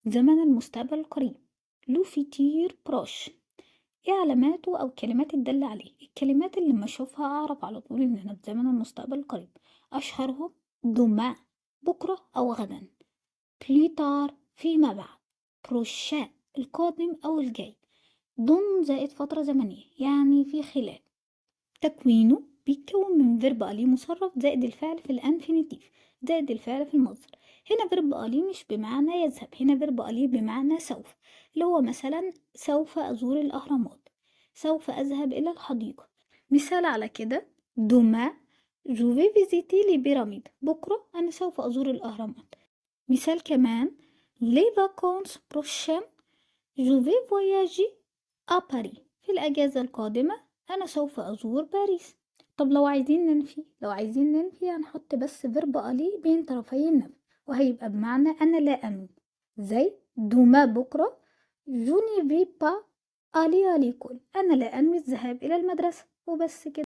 زمن المستقبل القريب، le futur proche. ايه علاماته او كلمات الدالة عليه؟ الكلمات اللي لما اشوفها اعرف على طول ان احنا في زمن المستقبل القريب. اشهرهم demain بكرة او غدا، plus tard فيما بعد، prochain القادم او الجاي، dans زائد فترة زمنية يعني في خلال. تكوينه بيتكون من verbe aller مصرف زائد الفعل في ال infinitif زائد الفعل في المصدر. هنا verbe aller مش بمعنى يذهب، هنا verbe aller بمعنى سوف، اللي هو مثلا سوف أزور الأهرامات، سوف أذهب إلى الحديقة. مثال على كده: demain je vais visiter les pyramides، بكرة أنا سوف أزور الأهرامات. مثال كمان: les vacances prochaines je vais voyager à Paris، في الأجازة القادمة أنا سوف أزور باريس. طب لو عايزين ننفي؟ لو عايزين ننفي هنحط بس verbe aller بين طرفي النفي وهيبقى بمعنى أنا لا أنوي، زي demain بكرة je ne vais pas aller à l'école، أنا لا أنوي الذهاب إلى المدرسة. وبس كده.